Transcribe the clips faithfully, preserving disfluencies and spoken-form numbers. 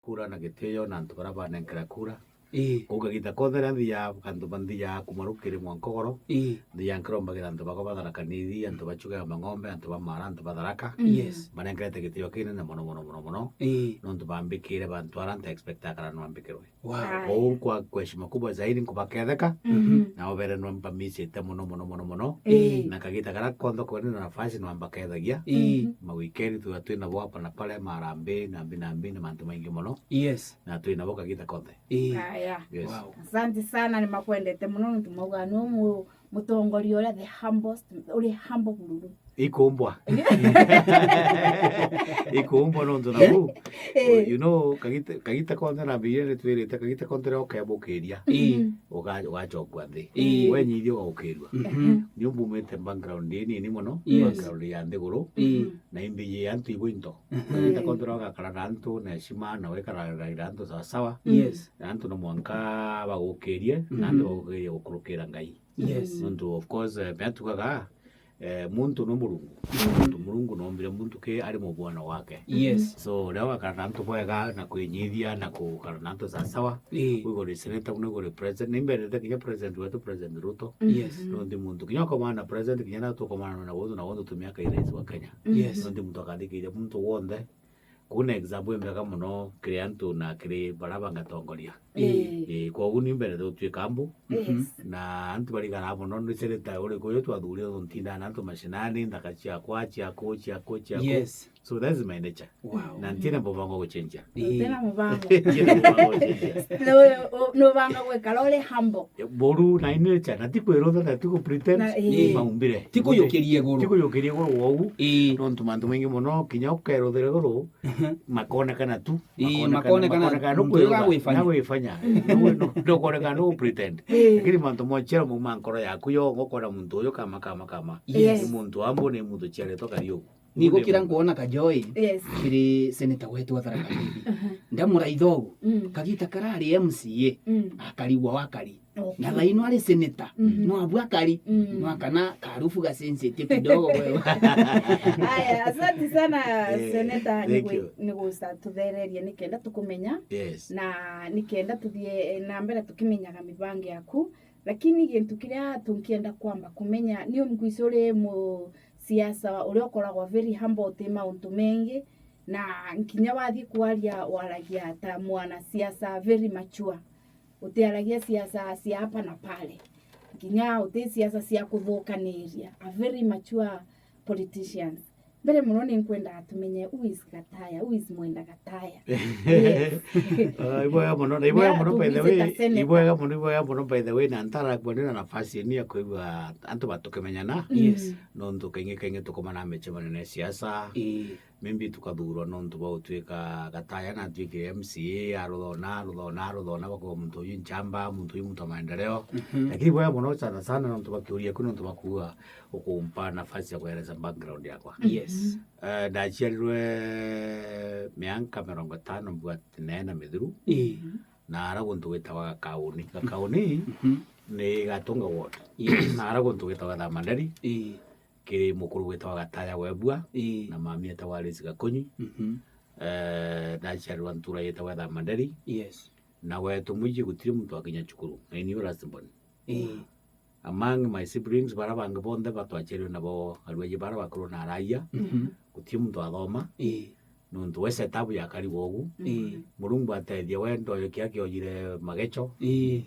kura na gitio na antu baria banenkera kura. Ii. Kou kagita konthe riria nthiaga, antu ba nthiaga kuma rukiri mwanka ugoro, ii, nthiaga nkirombagira antu bakwa ba Tharaka Nithi, antu ba Chuka ya Mang'ombe, antu ba Mara, antu ba Tharaka. Mm. Yes. Banenkerete gitio kinene mono, mono, mono, mono. Ii. Nontu bambikire bantu aria nta expectaga kana no ambikirwe. Wow. Aye. Kou kwa, kwa heshima kubwa zaidi nkubaketheka, mhm, na obere no mbamisite mono, mono, mono, mono. Ii. Na kagita karia konthe kwina nafasi no mbakethagia. Ii. Mhm. Ma weekend tuga twina bo hapa na pale, marambi, nambi, nambi, na mantu maingi mono. Yes. Na twina bo kagita konthe. Ii. Aya. Yes. Wow. Asante sana, ni makwendete mono, nontu mauga ni mu-, mutongoria uria the humblest, uri humble bururu. Ikumbwa. Ikumbwa nontu nabu. Eh. You know, kagita, kagita konthe na mbire ni twirite, kagita konthe riria ukebukiria. Ii. Mhm. Uga-, ugacokua nthi. Ii. Wenyithia ugaukirua. Mhm. Ni mbumite background inini mono, yes, background ya nthiguru. Ii. Mhm. Na imbi ya antu ibo into. Mhm. Kagita konthe riria ugakara na antu na heshima, na wikara na antu sawasawa. Yes. Na antu no mwanka bagukirie, na antu, mhm, bagukirie gukurukira Ngai. Yes. Nontu, of course, eh, biria tugaga, eh, muntu no Murungu. Mm. Nontu Murungu noombire muntu ki ari mubwana wake. Yes. So, riria ugakara na antu bwega, na kwinyithia, na gukara na antu sawasawa, ii, wigure senator, wigure president, nimbendete kinya president wetu, President Ruto. Yes. Mm. Nontu muntu, kinya ukomana na president, kinya na tukomana na guntu na guntu tumia kai rais wa Kenya. Yes. Nontu muntu akathikiria muntu wonthe, Kuu ni example imbega mono kiri antu na kiri baria bangatongoria. Ii. Ii, kwogu ni mbere tutwika mbu. Yes. Na antu barigara mono ni senator uriku uyu twathurire, tuntindaa na antu mashinani, nthaka ciakwa, ciaku, ciaku, ciaku. Yes. So that is my nature. Wow. Na ntina mubango gucenjia. Ii. Ntina mubango. Ntina mubango gucenjia. No, no, nubanga gwikara uri humble. Buru na nature, na ti kwirutha na ti ku pretend, na, ii, maumbire. Ti kuyukiria iguru. Ti kuyukiria iguru wogu. Ii. Nontu mantu maingi mono, kinya ukeruthira iguru, mhm, makonekana tu. Ii, makonekana, makonekana muntu uyu nugwifanya. Nugwifanya. Nukonekana nu pretend. Ii. Lakini mantu mochera mauma nkoro yaku yo, ngokona muntu uyu kama, kama, kama. Yes. Ni muntu ambu, ni muntu chiaretwa kari ugu. Nigukira nkuona ka joy, yes, kiri senator wetu wa Tharaka Nithi. Aha. Ndamuraitha ugu, mm, kagita karari M C A, mm, akarigwa wakari. Okay. Na thaino ari senator, mhm, no abu akari, mm, no akana karufu ga sensitive kidogo wewe. Aya, asante sana, eh, senator, thank you, ni gusa tuthererie nikenda tukumenya. Yes. Na nikenda tuthie na mbere tukimenyaga mibango yaku. Lakini gintu kiria tunkienda kwamba kumenya, ni umkwisi uri mu siasa uria ukoragwa very humble, uti mauntu mengi, na nkinya wathii kwaria waragia ta mwana siasa very mature, utiaragia siasa cia hapa na pale, nkinya uti siasa cia kuthukaniria, a very mature politicians. Mbere mono ni nkwendaga tumenye who is Gataya, who is Mwenda Gataya. Yes. Ah, ibwega mono, na ibwega mono by the way, ibwega mono, ibwega mono by the way, na ntarakwa ndina nafasi ino ya kwigua antu batukimenyana. Yes. Nontu kaingi kaingi tukomana micemanio ya siasa. Ii. Maybe tukathurwa nontu bwa gutwika Gataya na atwikire M C A, aruthona, aruthona, aruthona, bakauga muntu uyu njamba, muntu uyu muntu wa maendeleo. Mhm. Lakini ibwega mono sana sana nontu bakiuria ku nontu bakuga ukumpa nafasi ya kueleza background yakwa. Yes. Mhm. Eh, ndaciarirwe mianka mirongo itano mbua tinae na mithiru. Ii. Na ara guntu gwitagwa Gakauni. Gakauni, mhm, ni Gatunga ward. Yes. Na ara guntu gwitagwa Thamanderi. Ii. Kiri mukuru gwitagwa Gataya Webua. Ii. Na mami etagwa Alice Gakunyi. Mhm. Eh, ndaciarirwa ntura yitagwa Thamanderi. Yes. Na wetu muiji gutiri muntu akinya cukuru. Na ini last born. Ii. Among my siblings, bara bangi bonthe batwachirirwe nabo, aruaji bara bakuru na araia, mhm, guti muntu athoma. Ii. Nontu we setup yakari wogu. Ii. Murungu atethia we ndoyo kia kiojire magecho. Ii.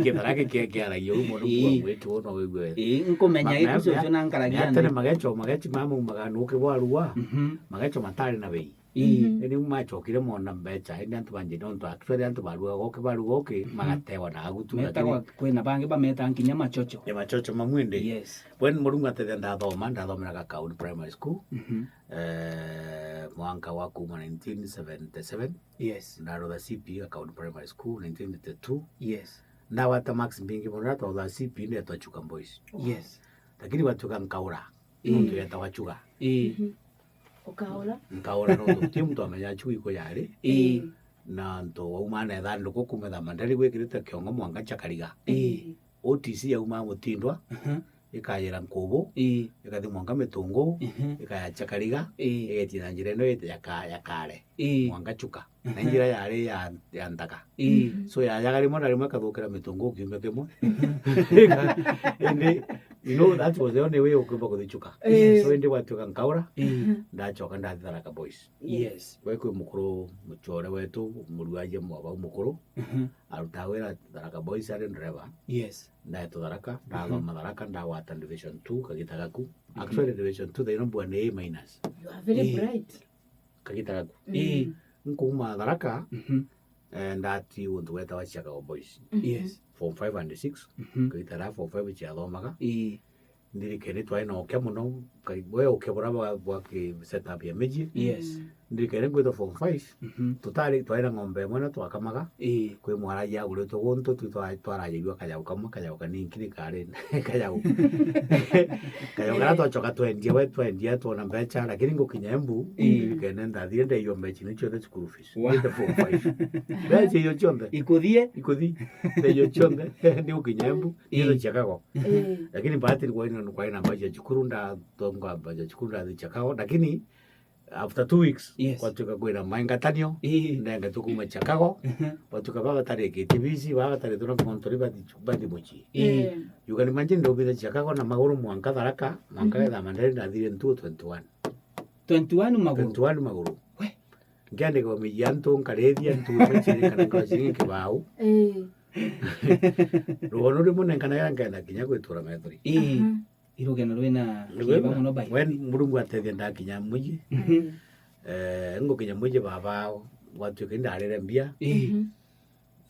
Kithara giki kiaragia uguo, Murungu, ii, amwiti uno wigue. Ii, nkumenya ma-, itu ma-, cucu na nkaragia tene nthi. Magecho, magechi mamaumaga nuki bwarua. Mhm. Magecho matari na bei. Ii. Mhm. Indi machokire mona mbecha, indi antu bangi nontu actually antu barugaga uki, baruga uki, mm, magatewa na agutu, metagwa lakini kwina bangi bameta nkinya machocho. Ni machocho mamwe ndi. Yes. When Murungu atethia ndathoma, ndathomera Gakauni Primary School. Mhm. Eh, mwanka wa kuma nineteen seventy-seven. Yes. Ndarutha C P Gakauni Primary School nineteen eighty-two. Yes. Ndagwata marks mbingi mono, ndatwatha C P ndetwa Chuka Boys. Yes. Lakini batuka nkaura. Ii. Nontu yetagwa Chuga. Ii. Mhm. Ukaura? Nkaura nontu guti muntu amenya Chuga iko yari. Ii. Na ntu wauma na ithanduku kumetha mandari gwikirite kiongo mwanka cha kariga. Ii. O T C yauma mutindwa. Mhm. ikayira Nkubu, ii, ikathi mwanka Mitungu, mhm, ikaya Chakariga, ii, igeetia na njira ino ya ka-, ya Kare, ii, mwanka Chuka. Na njira yari ya, ya nthaka. Ii. So, yayaga rimwe na rimwe ikathukira Mitungu kiumia kimwe. Indi, you know, that was the only way ukiumba kuthi Chuka. Ii. So, indi gwatuika nkaura, ii, ndacoka ndathi Tharaka Boys. Yes. Gwe kwi mukuru, mucore wetu, muruaji mwa bau mukuru, mhm, arutaga wira Tharaka Boys ari driver. Yes. Ndaetwa Tharaka, ndathoma Tharaka, ndagwata division two, kagita gaku. Mhm. Actually, division two thaino mbua ni A minus. You are very, ii, bright. Kagita gaku. Mm. Ii. Nkuuma Tharaka, mhm, eh, ndati untu wetawa Chicago Boys. Mhm. Yes. Form five and six, mhm, kagita ria form five ciathomaga. Ii. Ndirikene twari na ukia mono, kai-, we ukia bura bwa, bwa ki setup ya miji. Yes. Mm. Ndirikene ngwitwa form five, mhm, tutari, twari na ng'ombe imwe na twakamaga. Ii. Kwi mwaraji aguritwe guntu, tu twa-, twarajagua kajau kamwe, kajau kanini kiri kari, kajau. Kajau karia, ii, twacoka twendia, we twendia, twona mbeca, lakini ngukinya Embu, ii, ndirikene ndathire ndaiyua mbeca ni cionthe cukuru fees. Wa- Ngite form five. Mbeca iyo cionthe. Ikuthie? Ikuthi. Mbeca iyo cionthe, ni gukinya Embu, ii, ndio ciakago. Ii. Lakini bahati ni kwaina, kwaina mbeca cia cukuru, ndatonga mbeca cia cukuru, ndathi ciakago. Lakini after two weeks, yes, gwatuika kwina maingatanio, ii, ndengetwe kuma ciakago, mhm, gwatuika baba tarikite fees, baba tarikite na kimontoni bathi, bathi mucii. Ii. Ii. You can imagine, ndaumire ciakago na maguru mwanka Tharaka, mwanka, mhm, getha mandari ndathire ntuo twenty-one. Twenty-one maguru? Twenty-one maguru. We. Nkiandika umiji antu, nkarithia ntu, kana nkora ciringi kibau. Ii. Rugono rimwe nenkanaga nkenda kinya gwitura Methuri. Ii. Aha. Irugeno rwina kieba mono by. When Murungu atethia ndakinya muji. Mhm. Eh, ngukinya muji baba, gwatuika indarire mbia. Ii. Mhm.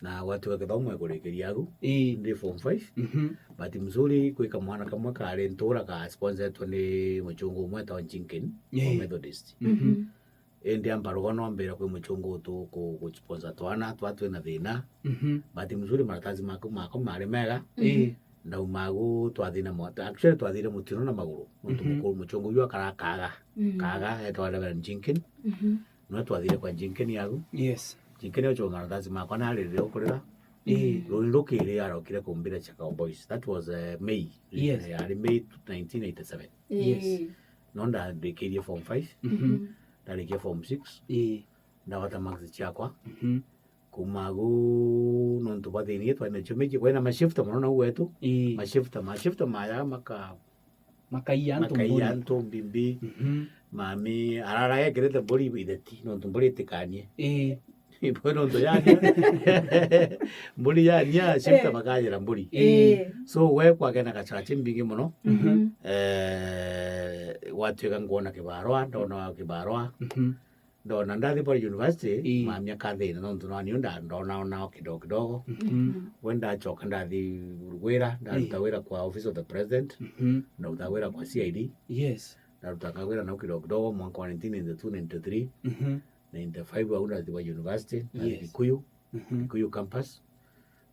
Na gwatuika kithomo ikurikiria agu. Ii. Ndi form five. Mhm. But mzuri kwika mwana kamwe kari ntura ka sponsoretwe ni muchungu umwe etagwa Jinkin, ii, wa Methodist. Mhm. Mhm. Indi amba rugono ambira kwi muchungu utu ku, ku sponsor twana twa twina thina. Mhm. Bahati mzuri maratathi maku makwa mari mega. Ii. Ndauma agu twathire mo-, actually twathire mutino na maguru. Muntu, mhm, mukuru muchungu uyu akara Kaga. Mm. Kaga etwa Reverend Jinkin. Mhm. Nwe twathire kwa Jinkin agu. Yes. Jinkin ocho maratathi makwa na aririre ukurira. Ii. Runi rukiri arokire kumbira cha Cowboys. That was, uh, May. Yes. Yari May nineteen eighty-seven. Yes. Ii. No ndarikirie form five. Mhm. Mhm. Ndarikia form six. Ii. Ndagwata marks ciakwa. Mhm. Kuma agu nontu bwa thina ii twari nacio mingi, kwina mashifta mono nau gwetu. Ii. Mashifta, mashifta maya maka-, makaiya antu, makaiya mburi, antu mbimbi. Mhm. Mami arara ekirite mburi itheti, nontu mburi itikanie. Ii. Ibo nontu yania. Mburi yania, shifta, eh, makayira mburi. Ii. So, we kwagea na gachache mbingi mono. Mhm. Eh, gwatuika ngwona kibarua, ndona kibarua. Mhm. Ndona ndathi bwa university, ii, mami akathina, nontu nani nda-, ndona ona o kidogo kidogo. Mhm. Mhm. We ndachoka ndathi wira, ndaruta, ii, wira kwa office of the president, mhm, ndaruta wira kwa C I D. Yes. Ndarutaga wira nau kidogo kidogo mwanka wa nineteen ninety-two, ninety-three, mhm, ninety-five, au ndathi bwa university, ndathi, yes, Kikuyu, mhm, Kikuyu campus.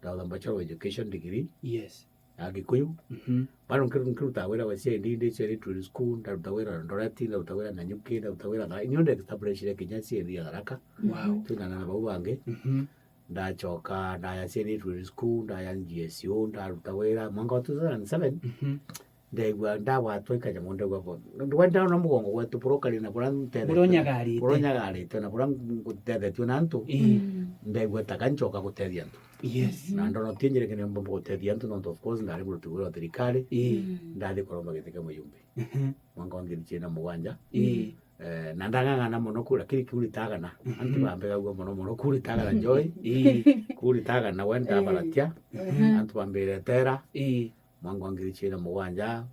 Ndathoma Bachelor of Education degree. Yes. Ya Gikuyu. Mhm. Bado nkiru-, nkiruta wira wa C I D, ndi C I D trade school, ndaruta wira Eldoret, ndaruta wira Nanyuki, ndaruta wira Tharaka. Inyo nde establishire kinya C I D ya Tharaka. Wow. Twinana na bau bangi. Mhm. Ndachoka, ndaya C I D trade school, ndaya G S U, ndaruta wira. Mwaka wa two thousand seven, mhm, ndaigua ndagwatwa ikanyamu, ndaigua bo-, ndwenda ona mugongo gwetu burokari na bura ntethetwe. Bura unyagarite. Bura unyagarite, na bura ntethetwe na antu. Ii. Mm. Ndaigua taka nchoka gutethia antu. Yes. Na ndona ti njira kene mbomba gutethia antu, nontu of course ndari muruti wira wa thirikari. Ii. Mm. Ndathi kuromba giti kia mujumbe. Mhm. Mwaka wa ngiri igiri na mugwanja. Ii. Eh, na ndang'ang'ana mono kura, kiri kuri tagana. Mhm. Antu bambegagua mono mono kuri tagana Joy. Ii. Kuri tagana we ndabaratia. Mhm. Antu bambire tera. Ii. Mwaka wa ngiri igiri na mugwanja,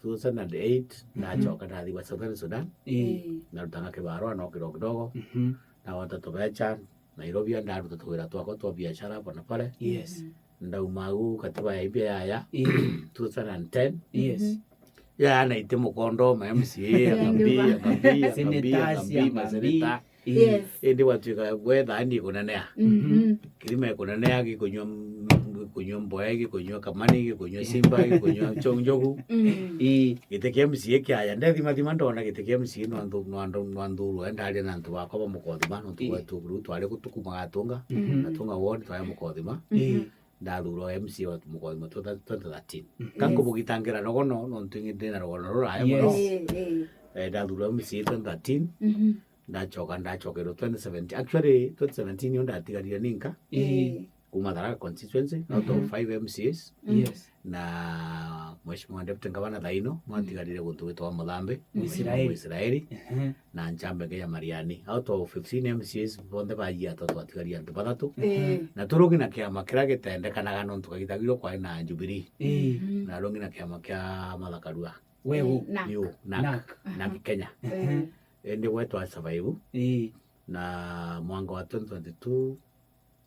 two thousand and eight, mhm, ndachoka ndathi gwa Southern Sudan. Ii. Ii. Ndarutaga kibarua no kidogo kidogo. Mhm. Ndagwata tubecha, Nairobi, ndaruta tuwira twakwa twa biashara hapa na pale. Yes. Mhm. Ndauma au katiba ya India yaya, ii, two thousand and ten. Yes. Mhm. Yaya naite mukondo, ma M C A, ya, akambi, akambi, akambi, senators, akambi, akambi, maseneta. Ii. Yes. Indi gwatuika we thaani ikunenea. Mhm. Kirima ikunenea, gikunyua, gikunyua mboya, gikunyua kamani, gikunyua simba, gikunyua chonjogu. Mm. Ii. Giti kia M C A kiaya, ndethimathima ndona giti kia M C A no anthu, no andu, no anthuru, ndaria na antu bakwa ba mukothima, nontu, ii, gwetu guru twari gutukumaga atunga, mhm, atunga woni twari mukothima. Ii. Mhm. Ndathurwa M C A wa Mukothima twenty thirteen. Mhm. Ka nkubugitangira rogono, nontu ingi ndina rogono ruraya mono. Yes. Eh, eh. Eh, ndathurwa M C A twenty thirteen. Mhm. Ndachoka, ndachokerwa twenty seventeen. Actually, twenty seventeen nio ndatigarire ninka. Eh. Eh. Kuma Tharaka constituency, out of, mhm, five M C As. Mm. Yes. Na Mheshimiwa Deputy Governor thaino, mwatigarire guntu gwitwa Muthambi, Mheshimiwa Israeli. Israeli. Mhm. Na nchambe ngeja Mariani. Out of fifteen M C As, bonthe baijia atatu, twatigaria antu bathatu. Eh. Na turungi na kiama kiria gitendekanaga nontu kagita kau kwari na Jubilee. Eh. Mhm. Na rungi na kiama kia Martha Karua. Weu. Eh, nak. Yu, nak. Nak. Nak Kenya. Eh. Indi gwe twa survive. Eh. Na mwaka wa twenty twenty-two,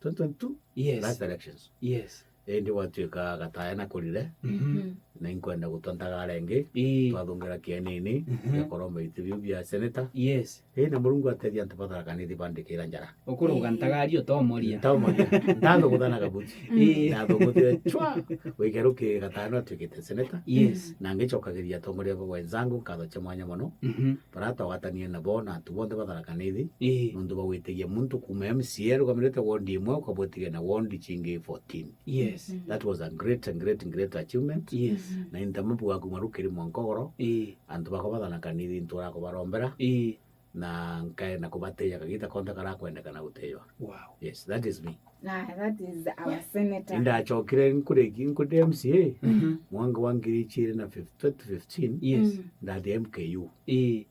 twenty twenty-two? Yes. Last elections. Yes. Indi gwatuika Gataya nakurire, mhm, mhm, na inkwenda gutua ntagara ingi, ii, twathungira kienini, mhm, gia kuromba iti biu bia senator. Yes. Ii, na Murungu atethia antu ba Tharaka Nithi bandikira njara. Ukuruga, ii, ntagari utomoria. Ntamoria. Ntathugutha na kabuti. Ii. Nathugutire chwa. Wikeruki Gataya no atuikite senator. Yes. Na ngicokagiria atongoria ba wenzangu nkatho cia mwanya mono. Mhm. Baria twagwatanie nabo na antu bonthe ba Tharaka Nithi, ii, nontu bagwitigia muntu kuuma M C A arugamirite ward imwe ukabwitigia na ward cingi fourteen. Yes. Mhm. That was a great, great, great achievement. Yes. Mhm. Na intamwe bwa kuma rukiri mwanka ugoro, ii, antu bakwa ba Tharaka Nithi ntura kubarombera, ii, na nkaenda kubateja kagita konthe karia kwendekana gutejwa. Wow. Yes, that is me. Ah, that is our senator. Indachokire nkuri, nkuri M C A, mhm, mwaka wa ngiri igiri na fifteen, twenty fifteen, yes, mm, ndathi M K U. Ii.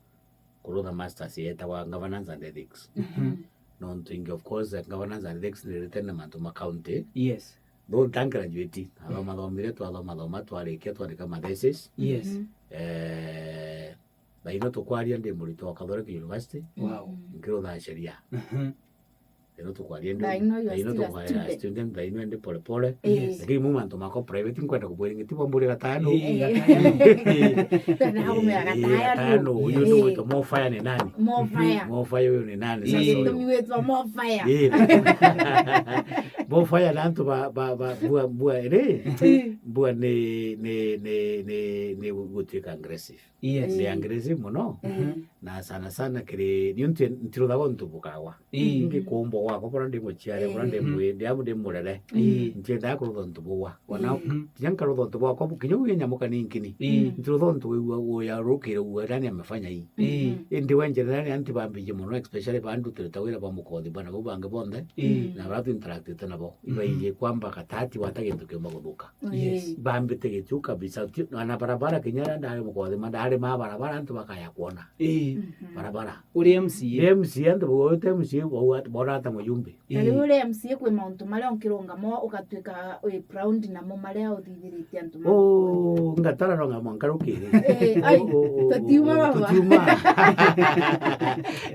Kurutha masters yetagwa Governance and Ethics. Mhm. Nontu ingi, of course, Governance and Ethics ni written na mantu ma county. Yes. Though nta graduate, athoma thomire, twathoma thoma, twarikia, twarika ma thesis. Yes. Mhm. Eh, thaino tukwaria ndi murutwo wa Catholic University. Wow. Mhm. Nkirutha sheria. Mhm. Thaino tukwaria ndi, thaino you are thaino still a tukwaria student. Student, thaino ndi pole pole. Yes. Lakini mu mantu makwa private nkwenda kubwira ingi, ti bwamburia Gataya nu. Ii, Gataya nu. Ii, Gataya nu. Gataya nu, uyu ni, ii, gwitwa Mofaya ni nani? Mofaya. Mofaya uyu ni nani? Sasa uyu. Gitumi gwitwa Mofaya. Ii. Mofaya na antu ba, ba, ba, bua, bua, ri? Ii. Bua ni, ni, ni, ni, ni gutuika aggressive. Yes. Ndi, ii, aggressive mono. Mhm. Na sana sana kiri, niuntu ntiruthaga untu bukagwa. Ii. Ngikumba gwakwa, buria ndi muciare, buria ndi, mhm, mwindi, abu ndi murere. Ii. Ntiendaga kurutha untu bugwa. Wana, mhm, kinya nkarutha untu bwakwa, kinya uyu nyamuka ni nkini. Ii. Ntirutha untu wigua uya rukire uga, "Nani amefanya hii?" Ii. Mhm. Indi we njira nani anti bambiji mono, especially bandutire ta wira ba Mukothima na bau bangi bonthe. Ii. Na baria tu interactite nabo. Mhm. Ibaiji kwamba katati wata gintu kiumba guthuka. Yes. Ii. Bambite gitiu kabisa. Ti, na barabara kinya riria ndari Mukothima, ndari ma barabara antu bakaya kuona. Ii. Mhm. Barabara. Uri M C A. Ndi M C A, antu bauga, "Uyu ti M C A, wau at-, bona ata mujumbe?" Na riu, ii, uri M C A, kwi mauntu maria unkirungama ugatuika wi proud namo, maria uthithiritie antu maku? Oh, ngatara no ngamwa nkarukiri. Eh, ai, oh, oh, oh, tutiuma, oh, baba. Tutiuma.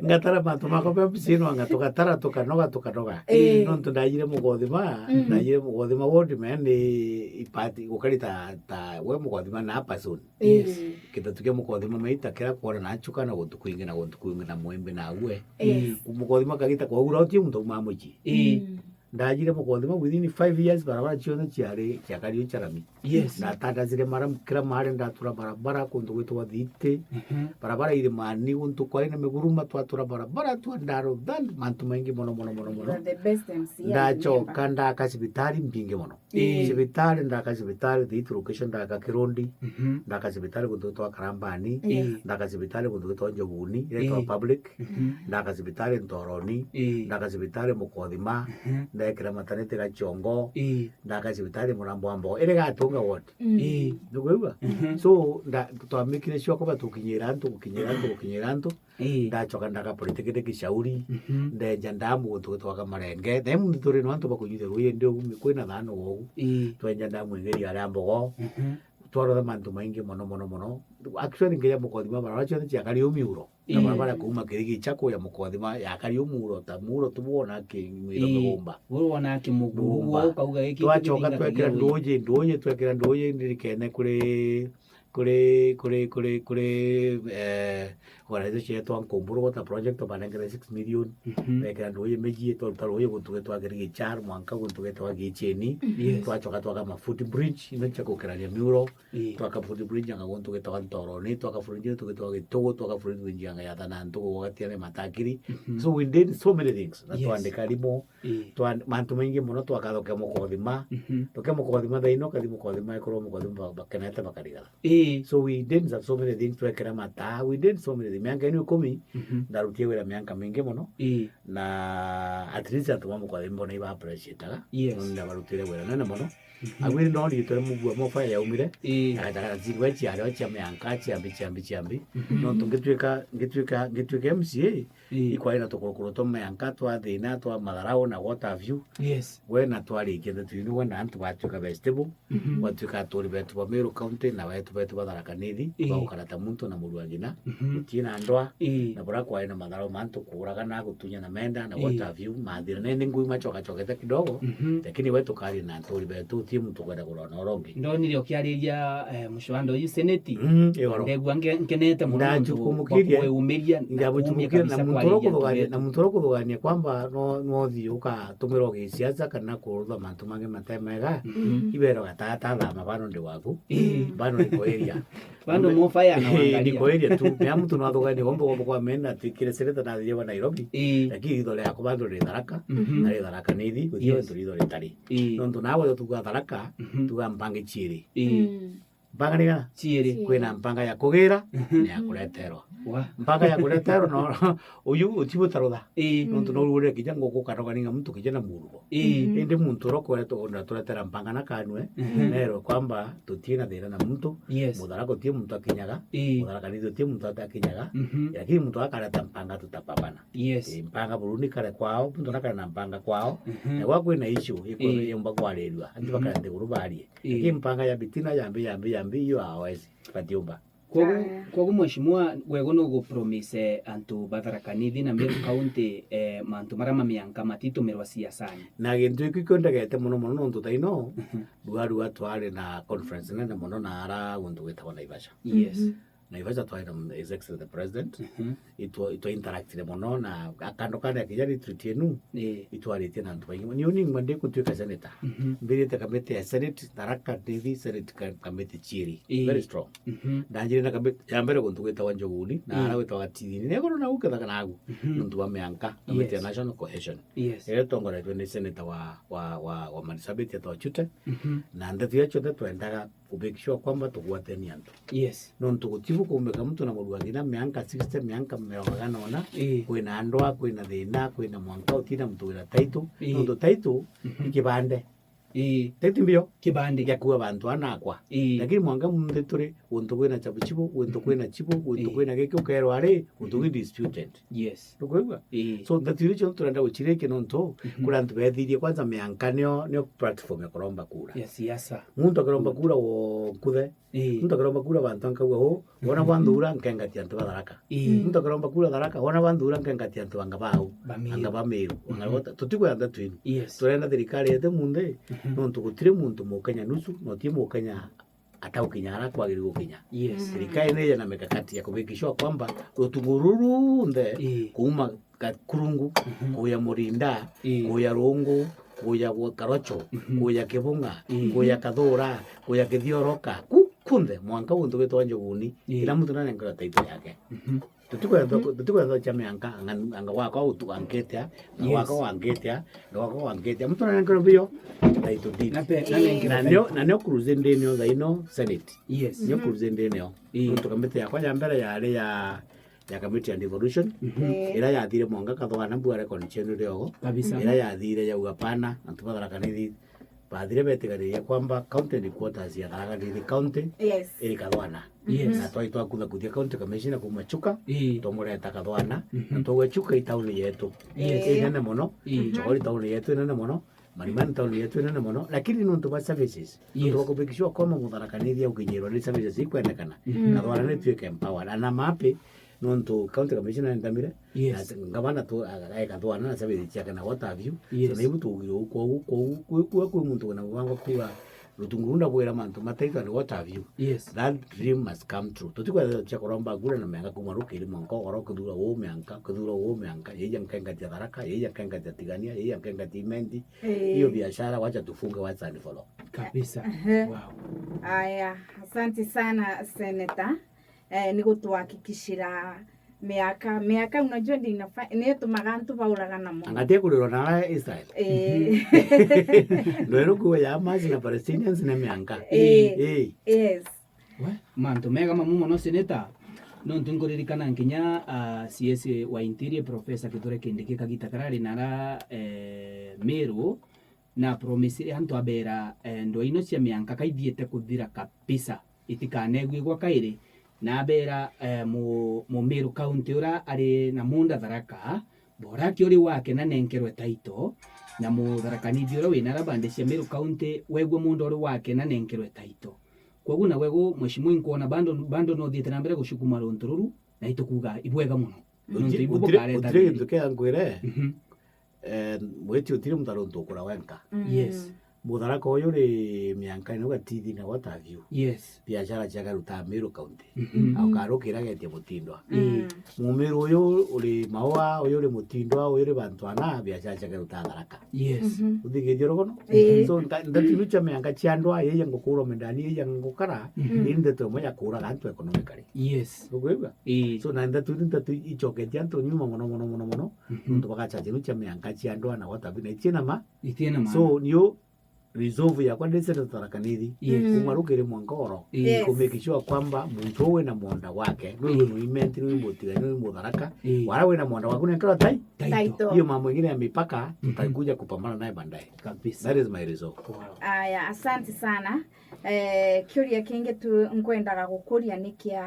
Ngatara mantu makwa ma M C A no anga tugatara, tukanoga, tukanoga. Eh. Nontu ndajire Mukothima, mm, ndajire Mukothima ward, man, ni ipati gukari ta, ta we Mukothima na person. Yes. Eh. Kitatu kia Mukothima maita kira kwona na achuka na guntu kwingi na guntu kwingi na mwembe na ague. Yes. Ku Mukothima kagita kwaura uti muntu auma mucii. Eh. Mm. Ndajire Mukothima within five years, barabara cionthe ciari, ciakari o charami. Yes. Ndatandazire mara, kira mari ndatura barabara kuntu gwitwa Thiti. Mhm. Barabara irimani guntu kwari na miguruma twatura barabara twa ndaro than mantu maingi mono, mono, mono, mono. You are the best M C A I remember. Ndachoka ndaka cibitari mbingi mono. Ii. Cibitari, ndaka cibitari, the location ndaka Kirundi, mhm, ndaka cibitari guntu gwitwa Karambani, ii, ndaka cibitari guntu gwitwa Njoguni, iria itwa, ii, public, mhm, ndaka cibitari Ntoroni, ii, ndaka cibitari Mukothima, mhm, ndekira maternity Gachongo, ii, ndaka cibitari Murambo wa Mbogo, iri Gatunga ward. Mm. Ii. Nukwigua? Mhm. So, nda-, twamikire cioko batukinyira antu, gukinyira antu, gukinyira antu. Ii. Ndachoka ndaka politiki ndi Kicauri, mhm, ndenja ndamu guntu gwitwa Kamarenge. Then muntu turi no antu bakunyuithia ruuji ndi ugumi kwina thano wogu. Ii. Twenja ndamu ingiri aria Mbogo. Mhm. Twarotha mantu maingi mono, mono, mono. Actually, ngiria Mukothima, barabara cionthe ciakari o miuro. Na, ii, barabara kuuma Kirigi cha kuya Mukothima yakari o muuro, ta muuro tu wona ki-, mwiro, ii, migumba. Uu wona kimugumba. Migumba. Ukauga giki. Twachoka twekira nduuji, nduuji, twekira nduuji ndirikene kuri kuri, kuri, kuri, kuri, eh, organization yetu ya Nkumburu Water Project, twabanengere six million, Mhm. bekira nduuji miji, twaruta ruuji guntu gwitwa Girigichar, mwanka guntu gwitwa Gicheni, Yes. twacoka twaka ma footbridge, ino cia gukirania miuro, Ii. twaka footbridge anga guntu gwitwa Ntoroni, twaka footbridge guntu gwitwa Gitugu, twaka footbridge anga ya Thana Ntugu, gwatiane matakiri. Mhm. So we did so many things. Na Yes. twandika rimu, Ii. twa-, mantu maingi mono twakathokia mukothima. Mhm. Tuke mukothima thaino, kathi mukothima, ikorwo mukothima ba-, bakenete bakarigara. Ii. So we did so many things, twekera mataa, we did so many things. Mianka ino ikumi, Mhm. ndarutie wira mianka mingi mono. Ii. Na at least antu ba mukothima bona iba appreciataga. Yes. Nontu ndabarutire wira nene mono. Mhm. Agwiri no nditore mugua mofa yaumire. Ii. Agatagara zingwa ciario cia mianka, ciambi, ciambi, ciambi. Mhm. Nontu ngitwika, ngitwika, ngitwika M C A, Ii. ikwari na tukurukuru twa mianka, twa thina, twa matharau na what have you. Yes. We na twarikia ndeto ino, we na antu batwika be stable, Mhm. batwika aturi betu ba Meru County na wetu, betu ba Tharaka Nithi, Ii. twagukarata muntu na muru wa ngina, Mhm. gutina ndwa, Ii. na bura kwari na matharau mantu kuuraga na gutunya na menda na what Ii. have you, mathira nene ngui macokacokete kidogo, Mhm. lakini we tukari na aturi betu, uti muntu kwenda kurona urongi. Ndonire ukiariria, eh, mucwanda uyu seneti. Mm, igoro. Ndegua nge-, nkenete mono nontu bwa Ndachukumukirie. Kwiyumiria na Ndachukumukirie kumia kabisa na muntu kwariria uria kuthugania, antu na betu. Muntu uria kuthugania kwamba no, no uthii ukatumira gisiasa kana kurutha mantu mangi mate mega. Mhm. Ibero gatata thama bano ndi waku. Ii. Bano ni kuiria. Bando mo fire na Ii, wangaria. Ni kuiria tu. Mea muntu no athugania gombo gombo kwa mena twikire sereta na thie wa Nairobi. Ii. Lakini itho riakwa bando ri Tharaka. Mhm. Na ri Tharaka Nithi, guthio Yes. ntu itho ritari. Ii. Nontu nawe tuga Tharaka, Mhm. tuga mpangi ciiri. Ii. Mm. Mpanga ni gana? Ciiri. Kwina mpanga ya kugira Mhm. na ya kureterwa. Wa. Mpanga ya kureterwa no uyu utibutarutha. Ii. Nontu no urure kija nguku kana ukaninga muntu kija na murugo. Ii. Mhm. Indi muntu uria ukwetwo undu aturetera mpanga na kanwe, Mhm. nerwe kwamba tutina thina na muntu. Yes. Mutharaka uti muntu akinyaga. Ii. Mutharaka ni uti muntu atakinyaga. Mhm. Lakini muntu akareta mpanga tutapambana. Yes. Ii, mpanga buruni kare kwao, muntu nakare na mpanga kwao. Mhm. Na gwa kwina issue, iko Ii. yomba kwarirua. Anti Mhm. bakare nthiguru barie. Ii. Lakini mpanga ya bitina yambi, yambi, yambi, iyo hawezi. Batiumba. Kwogu, Aya. kwogu mheshimiwa, gwego no gupromise antu ba Tharaka Nithi na Meru County, eh, mantu maria ma mianka matitumirwa siasani. Na gintu giki kio ndegete mono mono nontu thaino, Mhm. rua rua twari na conference nene mono na ara guntu gwitagwa Naivasha. Yes. Mhm. Naivasha twari na His Excellency the President, Mhm. itwa, itwa interactire mono na akando kane akija retreat yenu, Ii. itwaritie na antu baingi. Ni uni ngwa ndi kutuika senator. Mhm. Mbirite kamiti ya Senate, Tharaka Nithi Senate ka-, kamiti ciiri. Ii. Very strong. Mhm. Ndanjire na kamiti ya mbere guntu gwitagwa Njuguni, na Ii. ara gwitagwa Gatithini. Na iguru na ukethaga nagu, Mhm. nontu wa mianka, kamiti ya Yes. National Cohesion. Yes. Iria itongoretwe ni senator wa, wa, wa, wa Marsabit etagwa Chute. Mhm. Na ndeto iria ciothe twendaga ku make sure kwamba tugwatenia antu. Yes. Nontu gutibu kumbika muntu na murua ngina mianka sixty, mianka mirongo ina na una, Ii. kwina ndwa, kwina thina, kwina mwanka utina muntu wina title. Ii. Nontu title Mhm. ni kibande. Ii. Title mbio? Kibande. Gya kuua bantu ana akwa. Ii. Lakini mwanka munthi turi, guntu kwina chabu chibu, guntu Mhm. kwina chibu, guntu Ii. kwina giki ukerwa ri, guntu Mhm. gwi disputed. Yes. Nukwigua? Ii. So, ndeto iria cionthe turenda gucirikia nontu, Mhm. kuri antu bethirie kwanza mianka nio, nio platform ya kuromba kura. Ya siasa. Muntu akiromba Good. kura wo nkuthe. Ii. Muntu akiromba kura bantu ankauga u, wona Mhm. bwanthura nkengatia antu ba Tharaka. Ii. Muntu akiromba kura Tharaka, wona bwanthura nkengatia antu anga bau. Ba Meru. Anga ba Meru. Anga Mhm. gota-, tutikwenda ndeto inu. Yes. Turenda thirikari yete munthi, Mhm. nontu gutiri muntu Mukenya nusu, na uti Mukenya ataukinya ara kwagiri gukinya. Yes. Mm. Thirikari ni ina mikakati ya ku make sure kwamba rutugu ruru runthe Ii. kuuma Gakurungu, Mhm. kuya Murinda, Ii. kuya Rungu, kuya gwa Karocho, Mhm. kuya Kibunga, Ii. kuya Kathura, kuya Kithioroka, ku-, kunthe, mwanka guntu gwitwa Njuguni, Ii. kila muntu nanengerwa title yake. Mhm. Tutikwenda, Mhm. tutikwenda cha mianka, anga, anga wakwa utu-, angetia, na Yes. wakwa wangetia, na wakwa wangetia. Muntu nanengerwa bio, title deed. Na pe-, na nengerwa Na nio, title. Na nio crusade nio thaino Senate. Yes. Nio Mhm. crusade nio. Ii. Nontu kamiti yakwa ya mbere yari ya, ya kamiti ya devolution. Mhm. Eh. Ira yathire mwanka Kathwana mbua record chenu riogo. Kabisa. Ira yathire yauga pana, antu ba Tharaka Nithi bathire betigariria kwamba county headquarters ya Tharaka Nithi County Yes. iri Kathwana. Yes. Na twai twakutha kuthia county commissioner kuuma Chuka, Ii. twamureta Kathwana, Mhm. na twauga Chuka i tauni yetu. Yes. Inene mono. Ii. Nchokori tauni yetu inene mono. Marimani town yetu inene mono, lakini nontu bwa services, Yes. nontu bwa ku make sure kwamba Mutharaka Nithi aukinyirwa ni services ikwendekana, Mm. Kathwana ni tuike empowered. And I'm happy, nontu county commissioner ni ndamire, Yes. na ngavana tu, a-, a-, Kathwana na services ciake na what have you. Yes. So, na ibu tugire uu, kwou, kwou, kwi, kwi, kwi muntu wina mubango kuuga, Rutungu ruu ndabwira mantu ma title and what have you. Yes. That dream must come true. Tutikwenda cia kuromba ngura na mianka kuma rukiri mwanka ugoro, ukithura uu mianka, ukithura uu mianka, yeija nkengatia Tharaka, yeija nkengatia Tigania, yeija nkengatia Imenti. Eh. Hiyo biashara wacha tufunge once and for all. Kabisa. Ehe. Wow. Aya, asante sana, Senator. Eh, ni gutuhakikishira miaka, miaka unajua ndio inafa-, ndio itumaga antu bauragana mono. Angatia kurirwa na Israel. Eh. Ndweru kuwa ya Hamas na Palestinians na mianka. Eh. Eh. Yes. We, mantu mega mamu mono, Senator. Nontu nkuririkana nkinya, ah, C S wa Interior, Professor Kithure Kindiki, kagita karari nara, eh, Meru, na promisire antu, abera, eh, ndwaa ino cia mianka kaithiite kuthira kabisa, itikanegwigwa kairi, na abera, eh, mu-, Mumiru County ura ari na munda Tharaka, boraki uri wake na nenkerwe title, na Mutharaka Nithi ura wina ara bande cia Meru County, wegwe munda uri wake na nenkerwe title. Kwogu na wegu, Mheshimiwa, inkwona bando, bando no uthiite na mbere gucukuma runtu ruru, na itukuga ibwega mono. Nontu ibu bukareta utire gintu kia nkwire. Mhm. Eh, mwiti utire muntu aruntu ukura wenka. Mm. Yes. Mutharaka uyu uri mianka ino gatithina, what have you. Yes. Biashara cia garuta Meru County. Mhm. Na ukarukira getie Mutindwa. Mm. Mumiru uyu uri Maua, uyu uri Mutindwa, uyu uri bantu ana, biashara cia garuta Tharaka. Yes. Mhm. Uthikitie rugono? Ii. So, nta-, ndeto inu cia mianka cia ndwaa, yeija ngukurwa mindani, yeija ngukara, mhm, ni ndeto imwe ya kuuraga antu economically. Yes. Nukwigua? Ii. So, na ndeto inu ndeto icoketie antu nyuma mono, mono, mono, mono. Mhm. Nontu bagachacha inu cia mianka cia ndwaa na what have you, na itina ma. Itina ma. So, niu resolve yakwa ndi Senator Tharaka Nithi. Yes. Mm. Kuma rukiri mwanka ugoro. Yes. Ku make sure kwamba muntu uu wina munda wake, nwi, ii, wina Imenti, nwi Mutigania, nwi Mutharaka, ii, wara wina munda waku nenkerwa tai-, title. Title. Hiyo mambo ingine ya mipaka, mhm, tutakuja kupambana naye baadaye. Kabisa. That is my resolve. Wow. Aya, asante sana. Eh, kiuria kingi tu nkwendaga gukuria ni kia,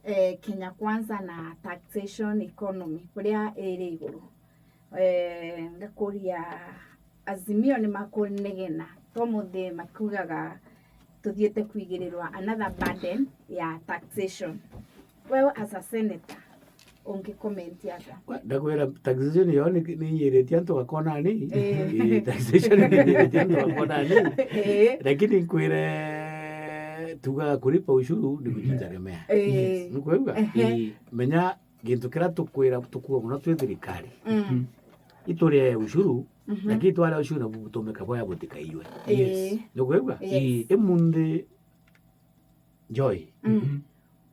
eh, Kenya Kwanza na taxation economy, kuria iri iguru. Eh, ngakuria, Azimio ni makunegena to muthi makiugaga tuthiite kwigirirwa another burden ya taxation. Wewe as a senator, ungi comment atia? Wa-, ndakwira taxation yo ni, ni nyiritie antu gakona ni. Eh. Eh, taxation ni nyiritie antu gakona ni. Eh. Lakini nkwire tugaga kulipa ushuru ni kujitegemea. Eh. Yes. Nukwigua? Ehe. Eh. Menya gintu kiria tukwira, tukuuga mono twi thirikari. Mm. Mhm. Iturie ushuru, mhm, lakini twaria ushuru na butumika bwaya butikaiywe. Yes. Ii. Nukwigua? Yes. Ii. Imunthi Joy. Mm. Mhm.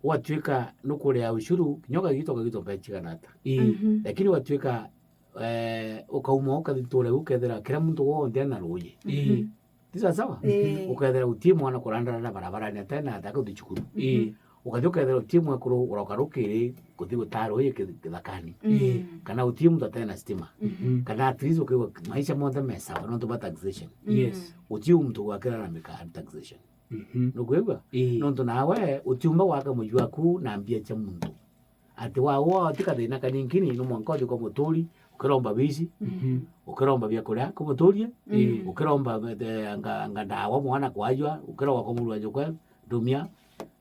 Gwatuika nukuria ushuru, kinya ukagitwa, ukagitwa mbeca cigana ata. Ii. Mhm. Lakini gwatuika, eh, ukauma ukathi turia ukethira kira muntu wonthe ana ruuji. Ii. Mhm. Ti sawa sawa? Ii. Ukethira uti mwana kurandaranda barabarani atena ataka uthi cukuru. Ii. Ukathi ukethira uti mwekuru uroka rukiri kuthi gutaruuji ki-, kithakani. Mm. Ii. Kana uti muntu atena stima. Mhm. Kana at least ukigua maisha monthe me sawa, nontu bwa taxation. Yes. Mm. Uti muntu gwakira na mika taxation. Mhm. Nukwigua? Ii. Nontu nawe utiumba gwaka muji waku na mbia cia muntu. Ati wa, wa, ti kathina kaninkini, no mwanka uthi kwa muturi, ukiromba bici, mhm, ukiromba biakuria kumuturia, ii, ukiromba, eh, anga, anga ndawa mwana kwajwa, ukiromba kwa murua jukwe, ndumia,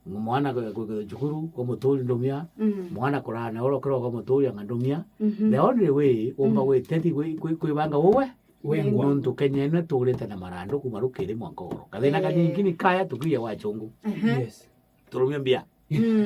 mwana ku-, ku-, ku-, cukuru, kwa muturi ndumia, mm, mwana kurana oro, ukiromba kwa muturi anga ndumia. Mhm. The only way umba, mm, gwite ti kwi-, kwi-, kwibanga uwe. Wengwa. Nontu Kenya ino turite na marandu kuma rukiri mwanka ugoro. Kathina, eh, kaninkini kaya tukiria wa chungu. Aha. Yes. Turumia mbia. Mm.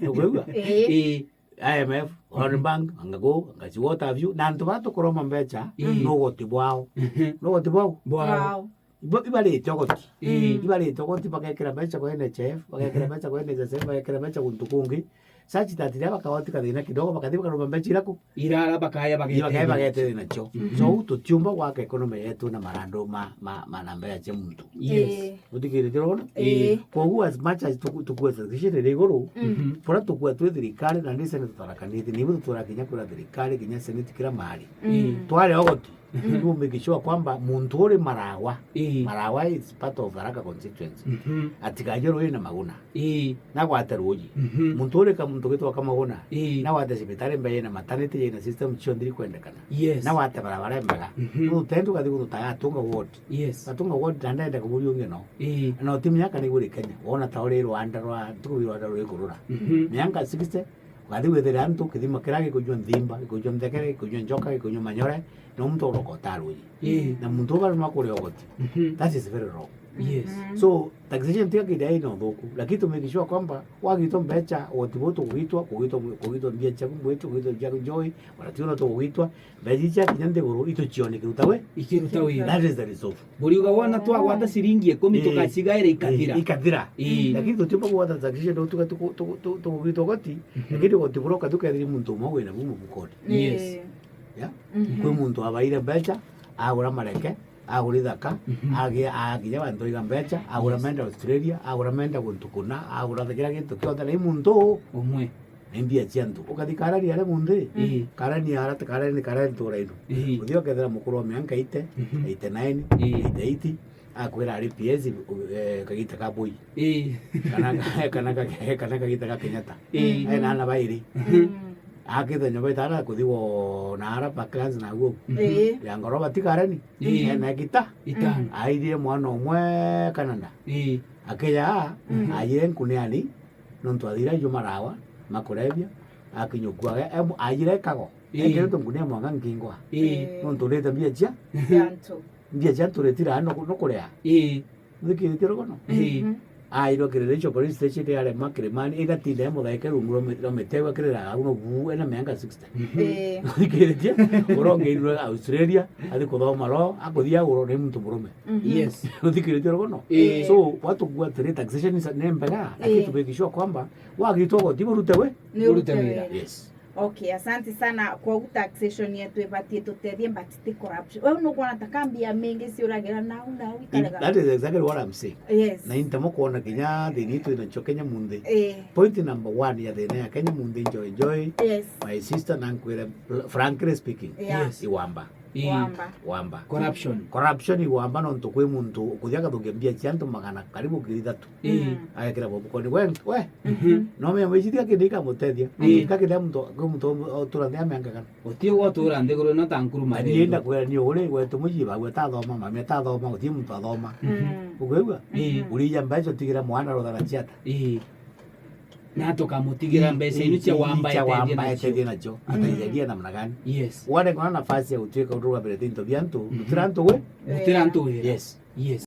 Nukwigua? Ii. Ii. I M F, World Bank, anga ku, anga ci what have you, na antu bara tukuromba mbeca, ii, no ugoti bwao. Mhm. No ugoti bwao? Bwao. Bwao. Iba-, ibarite ugoti. Ii. Ibarite ugoti, bagekira mbeca kwa N H I F, bagekira mbeca kwa N H S F, bagekira mbeca guntu kungi. Such that riria bakagoti kathina kidogo, bakathi bakaromba mbeca iraku? Irara bakaya bagete. Bakaya bagete nacio. Mhm. So, tutiumba gwaka economy yetu na marandu ma, ma, ma na mbeca cia muntu. Yes. Ii. Uthikiritie uria? Ii. Koguo as much as tuku-, tukua taxation iri iguru, mhm, buria tukua twi thirikari na ndi Senate tutarakanite, nibu tutwira kinya kwira thirikari, kinya Senate kira mari. Mm. Tware ugoti, mm, tu make sure kwamba muntu uri Marawa, ii, Marawa is part of Tharaka constituency. Mhm. Atigaje ruuji na Maguna. Ii. Nagwate ruuji. Mhm. Muntu uri ka muntu gitwa Kamaguna. Ii. Nagwate cibitari mbere na maternity yina system cionthe ikwendekana. Yes. Nagwate barabara mbega. Mhm. Nontu tendi ukathi guntu tagatunga ward. Yes. Gatunga ward na ndenda kuburia ungi no. Ii. Na utimenya kana iguri Kenya. Wona ta uri Rwanda rwa, tukubi Rwanda ruri kurura. Mhm. Miaka sixty, ukathi withire antu kithima kiria gikujua nthimba, gikujua nthekere, gikujua njoka, gikujua manyore, na muntu uroka utaruji. Ii. Na muntu uga no akure ugoti. Mhm. That is very wrong. Yes. Mhm. So, taxation tiga kithira ina uthuku, lakini to make sure kwamba wagitwa mbecha, ugoti buu tugugitwa, kugitwa, kugitwa mbia ciaku mwiti, kugitwa ciaku njoi, ona ti ona tugugitwa, mbecha ici ciakinya nthiguru, itucione ikiruta wi-, ikiruta wira. That is the result. Buriuga wona twagwata ciringi ikumi, eh, tugacigaira ikathira. Eh, ikathira. Eh. Lakini tutiumba kugwata taxation, tuga tuku-, tuku-, tuku-, tugugitwa ugoti, mhm, lakini ugoti buria ukathuka ethiri muntu umwe wina bu mufukoni. Yes. Eh. Yeah? Mhm. Kwi muntu abaire mbecha, agura mareke, agura ithaka, mhm, agia-, akinya bantu aiga mbecha, agura, yes, menda Australia, agura menda guntu kuna, agura kira gintu kionthe, na i muntu umwe. Na i mbia cia antu. Ukathi Karani aria munthi, ii, Karani ara, Karani, Karani ntura ino. Ii. Uthi ukethira mukuru wa mianka eighty, mhm, eighty-nine, ii, eighty-eight, akwira ari P S, eh, kagita ka Moi. Ii. Kana, kana, kana kagita ka Kenyatta. Ii. Ena ana bairi. Mhm. Akitha nyomba itara kuthi wona ara vacancy na guo. Mhm. Ii. Ya ngoroba ti Karani. Ii. Ena gita. Itano. Aithie mwana umwe Canada. Ii. Akija, mhm, aye nkuniani, nontu athira aijuma marawa, makurebia, akinyukua, em-, aijire ikago. Ii. Ekirite ngunia mwaka nkingwa. Ii. Nontu urite mbia cia? Cia antu. Mbia cia antu uritira no, no kuria. Ii. Uthikiritie rugono? Ii. Mhm. Airwe Kiririsho police station ya Rema Kirimani, igatinda mutheke rungu rwa mi-, rwa mitewa kirira au no bu ena miaka sixty. Mhm. Ii. Uthikiritie? Urongeirwe Australia, athi kuthoma law, akuthia uro ni muntu murume. Mhm. Yes. Uthikiritie rugono? Ii. So, watu kuwa atiri taxation is, ni mbega, lakini, ii, to make sure kwamba wagitwa ugoti burute wi-, ni urute wira. Yes. Okay, asante sana. Kwogu taxation yetu ibatie tutethie, but ti corruption. Wewe nukwona ta ka mbia mingi ciuragira nau nau ikarega. That is exactly what I'm saying. Yes. Na intamo kwona kinya thini itu ina ncho Kenya munthi. Eh. Point number one ya thina ya Kenya munthi, njoi, njoi. Yes. My sister, na nkwire, frankly speaking, yeah, yes, iwamba. Ii. Wamba. Wamba. Corruption. Corruption iwamba nontu kwi muntu ukuthia akathukia mbia cia antu magana karibu ngiri ithatu. Ii. Mm. Agekira mufukoni. We, we. Mhm. No menya mwicithia kindi ikamutethia. Ii. Ka kithia muntu, kwi muntu utura nthi ya miaka igana. Uti uguo utura nthiguru ino ta nkuruma. Ani rindu. Enda kwira ni uri, gwetu mucii bawe tathoma, mami tathoma, uti muntu athoma. Mm. Ukwigua? Ii. Uriija mbeca utigira mwana ruthara ciata. Ii. Na tukamutigira mbeca inu cia wamba cia etethie wamba nacio. Etethie nacio. Mm. Ataithagia namna gani? Yes. Wale kuna nafasi ya utwika urugamire into bia antu, mm-hmm, gutira antu we? Gutira antu wira. Yes. Yes.